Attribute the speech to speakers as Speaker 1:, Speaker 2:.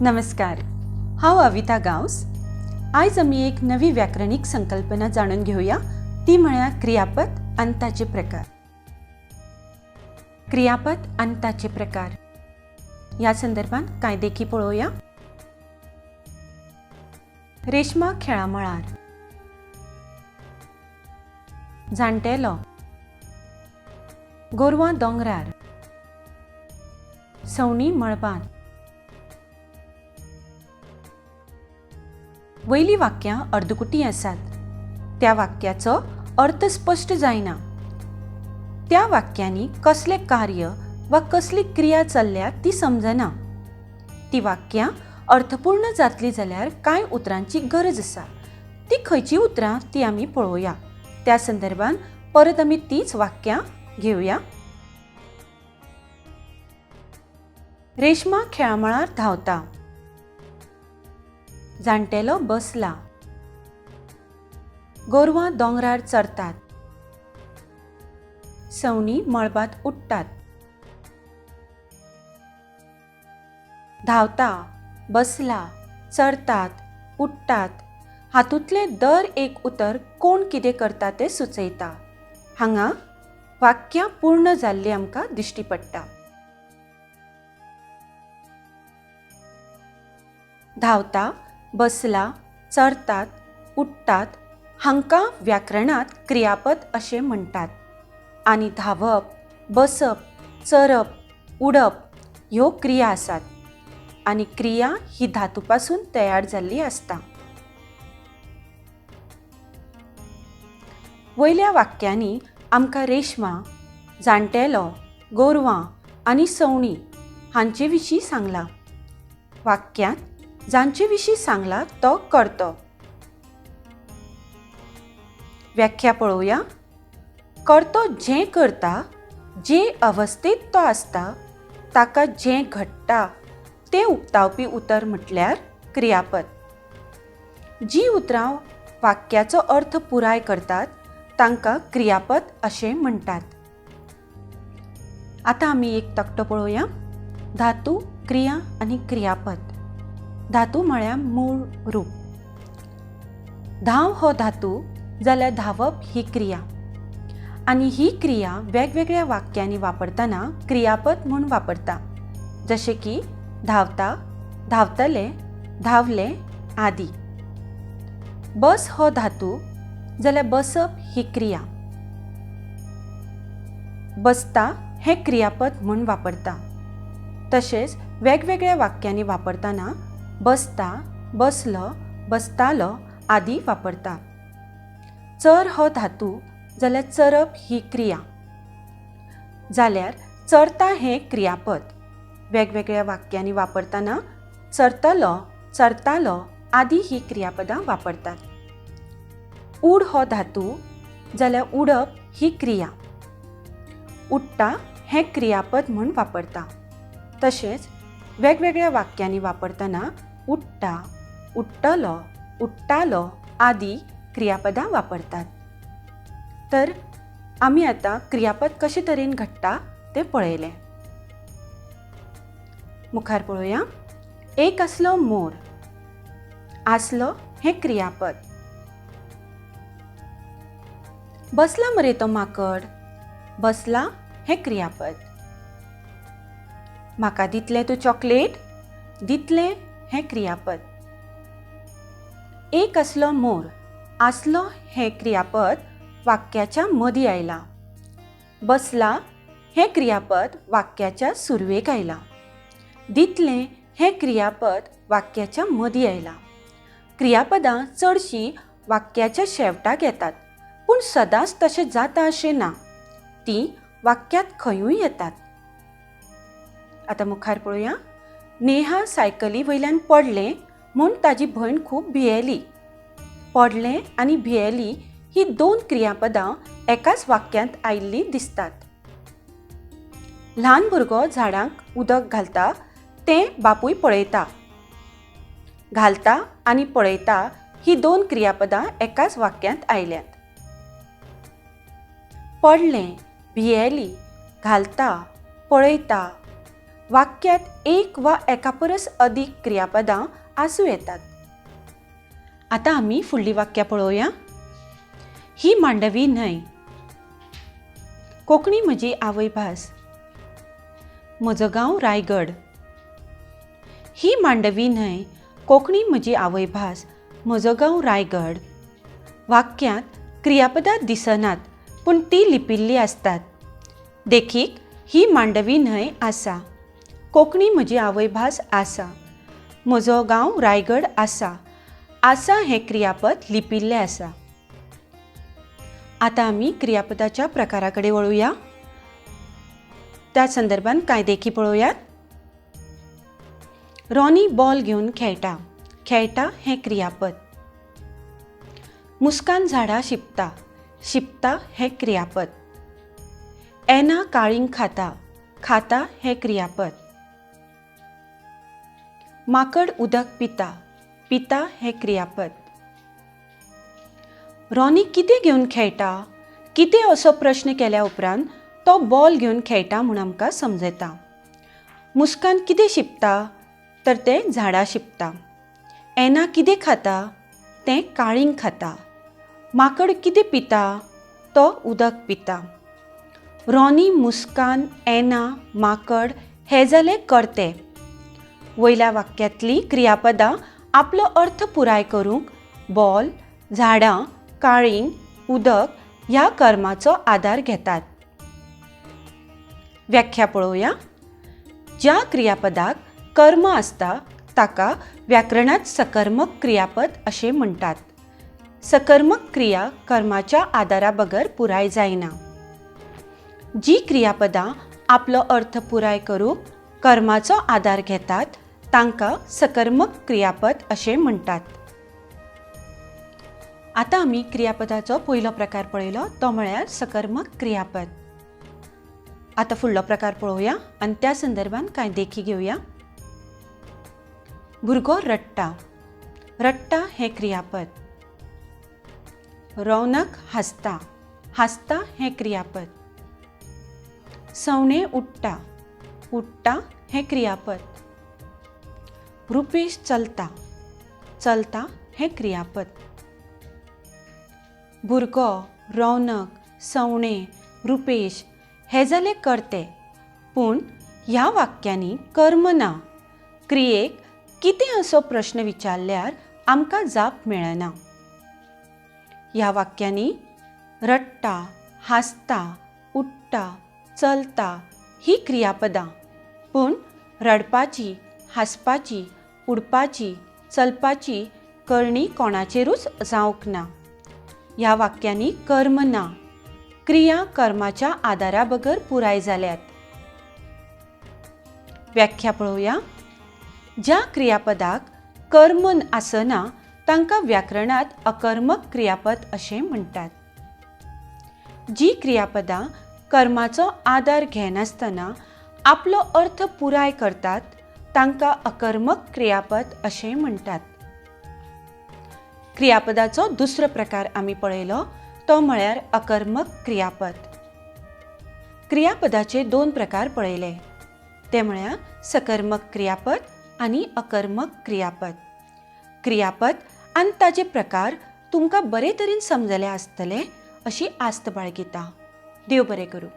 Speaker 1: नमस्कार, हांव अविता गांवस. आयज आमी एक नवी व्याकरणीक संकल्पना जाणून घेवया, ती म्हळ्यार क्रियापद आनी ताचे प्रकार. क्रियापद आनी ताचे प्रकार ह्या संदर्भात कांय देखी पळोवया. रेशमा खेळामळार, जाणटेलो, गोरवां दोंगरार, सवणीं मळबांत. वयलीं वाक्यां अर्दकुटीं आसात. त्या वाक्याचो अर्थ स्पश्ट जायना. त्या वाक्यांनी कसलें कार्य वा कसली क्रिया चल्ल्या ती समजना. ती वाक्यां अर्थपूर्ण जातलीं जाल्यार कांय उतरांची गरज आसा. ती खंयचीं उतरां ती आमी पळोवया. त्या संदर्भात परत आमी तींच वाक्यां घेवया. रेशमा खेळामळार धांवता. जाणटेलो बसला. गोरवां दोंगरार चरतात. सवणीं मळबांत उडटात. धांवता, बसला, चरतात, उडटात हातूंतलें दर एक उतर कोण कितें करता तें सुचयता. हांगा वाक्यां पूर्ण जाल्लीं आमकां दिश्टी पडटा. धांवता, बसला, चरतात, उडटात हांकां व्याकरणांत क्रियापद अशें म्हणटात आनी धांवप, बसप, चरप, उडप ह्यो क्रिया आसात आनी क्रिया ही धातू पासून तयार जाल्ली आसता. वयल्या वाक्यांनी आमकां रेशमा, जाणटेलो, गोरवां आनी सवणीं हांचे विशीं सांगलां. वाक्यांत जांचे विशीं सांगलां तो कर्तो. व्याख्या पळोवया. कर्तो जें करता, जे अवस्थेंत तो आसता, ताका जें घडटा तें उक्तावपी उतर म्हटल्यार क्रियापद. जीं उतरां वाक्याचो अर्थ पुराय करतात तांकां क्रियापद अशें म्हणटात. आतां आमी एक तकटो पळोवया. धातू, क्रिया आनी क्रियापद. धातू म्हळ्यार मूळ रूप. धांव हो धातू जाल्यार धांवप ही क्रिया आनी ही क्रिया वेगवेगळ्या वाक्यांनी वापरतना क्रियापद म्हूण वापरता, जशें की धांवता, धांवतले, धांवले आदी. बस हो धातू जाल्यार बसप ही क्रिया. बसता हें क्रियापद म्हूण वापरता. तशेंच वेगवेगळ्या वाक्यांनी वापरतना बसता, बसलो, बसतालो आदी वापरता. चर हो धातू जाल्यार चरप ही क्रिया, जाल्यार चरता हें क्रियापद. वेगवेगळ्या वाक्यांनी वापरतना चरतलो, चरतालो आदी ही क्रियापदां वापरतात. उड हो धातू जाल्यार उडप ही क्रिया. उडटा हें क्रियापद म्हूण वापरता. तशेंच वेगवेगळ्या वाक्यांनी वापरतना उडटा, उडटलो, उडटालो आदी क्रियापदां वापरतात. तर आमी आतां क्रियापद कशे तरेन घडटा तें पळयलें. मुखार पळोवया. एक आसलो मोर. आसलो हें क्रियापद. बसला मरे तो माकड. बसला हें क्रियापद. म्हाका दितलें तूं चॉकलेट. दितलें हें क्रियापद. एक आसलो मोर. आसलो हें क्रियापद वाक्याच्या मदीं आयलां. बसला हें क्रियापद वाक्याच्या सुरवेक आयलां. दितलें हें क्रियापद वाक्याच्या मदीं आयलां. क्रियापदां चडशीं वाक्याच्या शेवटाक येतात, पूण सदांच तशें जाता अशें ना. तीं वाक्यांत खंयूय येतात. आतां मुखार पळोवया. नेहा सायकली वयल्यान पडलें म्हूण ताजी भयण खूब भियेली. पडलें आनी भियेली ही दोन क्रियापदां एकाच वाक्यांत आयिल्लीं दिसतात. ल्हान भुरगो झाडांक उदक घालता तें बापूय पळयता. घालता आनी पळयता ही दोन क्रियापदां एकाच वाक्यांत आयल्यात. पडलें, भियेली, घालता, पळयता वाक्यांत एक वा एका परस अदीक क्रियापदां आसूं येतात. आतां आमी फुडलीं वाक्यां पळोवया. ही मांडवी न्हंय. कोंकणी म्हजी आवयभास. म्हजो गांव रायगड. ही मांडवी न्हंय, कोंकणी म्हजी आवयभास, म्हजो गांव रायगड. वाक्यांत क्रियापदां दिसनात पूण तीं लिपिल्लीं आसतात. देखीक, ही मांडवी न्हंय आसा, कोंकणी म्हजी आवयभास आसा, म्हजो गांव रायगड आसा. आसा हें क्रियापद लिपिल्लें आसा. आतां आमी क्रियापदाच्या प्रकारा कडेन वळुया. त्या संदर्भात कांय देखी पळोवयात. रॉनी बॉल घेवन खेळटा. खेळटा हें क्रियापद. मुस्कान झाडां शिंपता. शिंपता हें क्रियापद. एना काळींग खाता. खाता हें क्रियापद. माकड उदक पिता. पिता हें क्रियापद. रॉनी कितें घेवन खेळटा? कितें असो प्रश्न केल्या उपरांत तो बॉल घेवन खेळटा म्हूण आमकां समजता. मुस्कान कितें शिंपता? तर तें झाडां शिंपता. एना कितें खाता? तें काळींग खाता. माकड कितें पिता? तो उदक पिता. रॉनी, मुस्कान, एना, माकड हे जाले कर्ते. वयल्या वाक्यांतलीं क्रियापदां आपलो अर्थ पुराय करूंक बॉल, झाडां, काळींग, उदक ह्या कर्माचो आदार घेतात. व्याख्या पळोवया. ज्या क्रियापदाक कर्म आसता ताका व्याकरणांत सकर्मक क्रियापद अशें म्हणटात. सकर्मक क्रिया कर्माच्या आदारा बगर पुराय जायना. जी क्रियापदां आपलो अर्थ पुराय करूंक कर्माचो आदार घेतात तांकां सकर्मक क्रियापद अशें म्हणटात. आतां आमी क्रियापदाचो पयलो प्रकार पळयलो, तो म्हळ्यार सकर्मक क्रियापद. आतां फुडलो प्रकार पळोवया आनी त्या संदर्भात कांय देखी घेवया. भुरगो रडटा. रडटा हें क्रियापद. रौनक हांसता. हांसता हें क्रियापद. सवणें उडटा. उडटा हें क्रियापद. रुपेश चलता. चलता हें क्रियापद. भुरगो, रौनक, सवणें, रुपेश हे जाले कर्ते, पूण ह्या वाक्यांनी कर्म ना. क्रियेक कितें असो प्रश्न विचारल्यार आमकां जाप मेळना. ह्या वाक्यांनी रडटा, हांसता, उडटा, चलता ही क्रियापदां, पूण रडपाची, हांसपाची, उडपाची, चलपाची करणी कोणाचेरूच जावंक ना. ह्या वाक्यांनी कर्म ना. क्रिया कर्माच्या आदारा बगर पुराय जाल्यात. व्याख्या पळोवया. ज्या क्रियापदाक कर्म आसना तांकां व्याकरणांत अकर्मक क्रियापद अशें म्हणटात. जी क्रियापदां कर्माचो आदार घेनासतना आपलो अर्थ पुराय करतात तांकां अकर्मक क्रियापद अशें म्हणटात. क्रियापदाचो दुसरो प्रकार आमी पळयलो तो म्हळ्यार अकर्मक क्रियापद. क्रियापदाचे दोन प्रकार पळयले, ते म्हळ्यार सकर्मक क्रियापद आनी अकर्मक क्रियापद. क्रियापद आनी ताचे प्रकार तुमकां बरे तरेन समजले आसतले अशी आस्त बाळगिता. देव बरें करूं.